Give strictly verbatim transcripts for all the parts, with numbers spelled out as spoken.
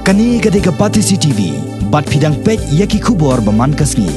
Kane ka dei ka Batesi T V, bad phi dang peit ïa ki khubor ba man ka sngi.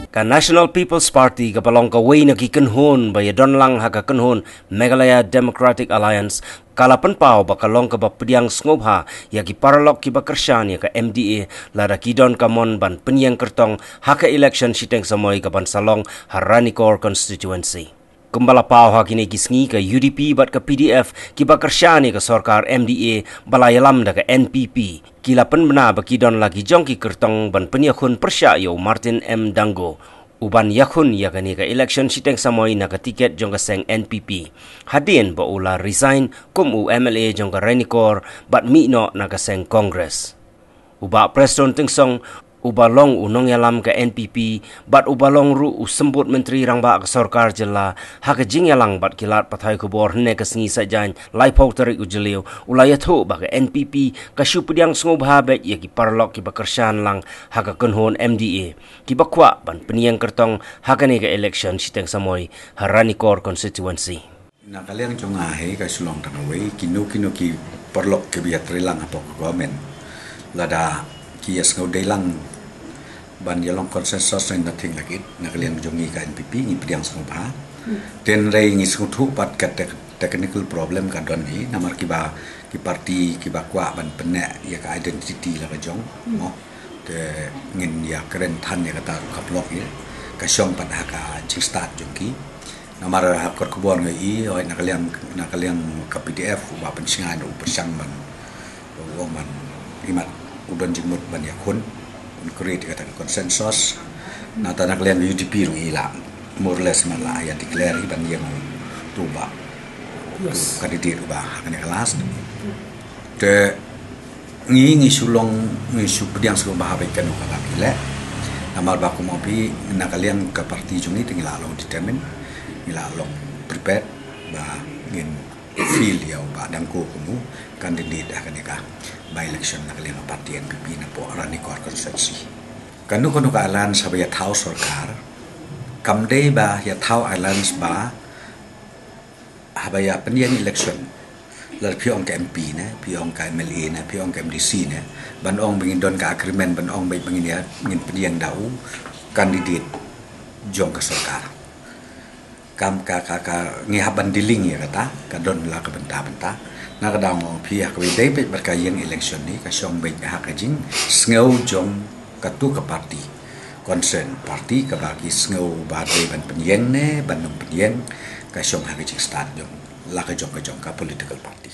Ka National People's Party kaba long kawei na ki kynhun ba ïadon lang ha ka kynhun Meghalaya Democratic Alliance ka la pynpaw ba ka long kaba pdiang sngewbha ïa ki paralok kiba kyrshan ïa ka M D A lada ki don ka mon ban pynïeng kyrtong ha ka election shiteng samoi kaban sa long ha Ranikor constituency. Kumba la paw ha kine ki sngi, ka U D P bad ka P D F kiba kyrshan ïa ka sorkar M D A ba la ïalam da ka N P P ki la pynbna ba ki don la ki jong ki kyrtong ban pynïakhun pyrshah ïa u Martin M Dango, uban ïakhun ïa kane ka election shiteng samoi na ka tiket jong ka seng N P P hadien ba u la resign kum u M L A jong ka Ranikor bad mih noh na ka seng Congress. U Bah Prestone Tynsong, uba long u nongïalam ka N P P bad uba long ruh u symbud Myntri Rangbah ka sorkar jylla, ha ka jingïalang bad ki lad pathai khubor hynne ka sngi Saitjaiñ, laiphew tarik u Jylliew, u la ïathuh ba ka N P P ka shu pdiang sngewbha beit ïa ki paralok kiba kyrshan lang ha ka kynhun M D A kiba kwah ban pynïeng kyrtong ha kane ka election shiteng samoi ha Ranikor constituency. Na ka liang jong nga hi, ka shu long tang kawei, kino kino ki paralok kiba ïatreilang hapoh ka government, lada ki ïasngew dei lang ban ïalong consensus, nothing like it. Na ka liang jong ngi ka N P P ngi pdiang sngewbha. Hynrei ngi sngewthuh pat ka tec-, technical problem ka don hi, namar kiba, ki party kiba kwah ban pynneh ïa ka identity la ka jong, mo. Te ngin ïakren than ïa kata ruh ka block hi. Ka shong pat ha ka jingstad jong ki. Namar ha kot khubor nga i, hoi, na ka liang, na ka liang ka P D F, u Bah Pynshngaiñ u pyrshang ban, u ong ban, imat u don jingmut ban ïakhun, ban create kata ka consensus. Nangta na ka liang U D P ruh i la, more or less, man la ïa declare i ban ïeng tu ba, tu candidate uba ha kane ka last. Te ngi, ngi shu long, ngi shu pdiang sngewbha beit kano ka la ki leh. Namar ba kumno phi, na ka liang ka party jong ngi te ngi la long determined, ngi la long prepared ba ngin field ïa u Bah Dango kum u candidate ha kane ka by election na ka liang ka party N P P napoh Ranikor constituency. Kano kano ka alliance haba ïathaw sorkar, kam dei ba ïathaw alliance ba haba ïa pynïeng election, lada phi ong ka M P ne, phi ong ka M L A ne, phi ong ka M D C ne, ban ong ba ngin don ka agreement, ban ong ba ngin ïa, ngin pynïeng da u candidate jong ka sorkar. Kam ka, ka, ka, ngi hap ban dealing ïa kata, ka don la ka bynta bynta. Na ka daw mo phi ha kawei dei beit bad ka ïeng election ni, ka shong beit ha ka jingsngew jong katu ka party. Concern party kaba ki sngew ba dei ban pynïeng ne ban ym pynïeng, ka shong ha ka jingstad jong la ka jong ka jong ka political party.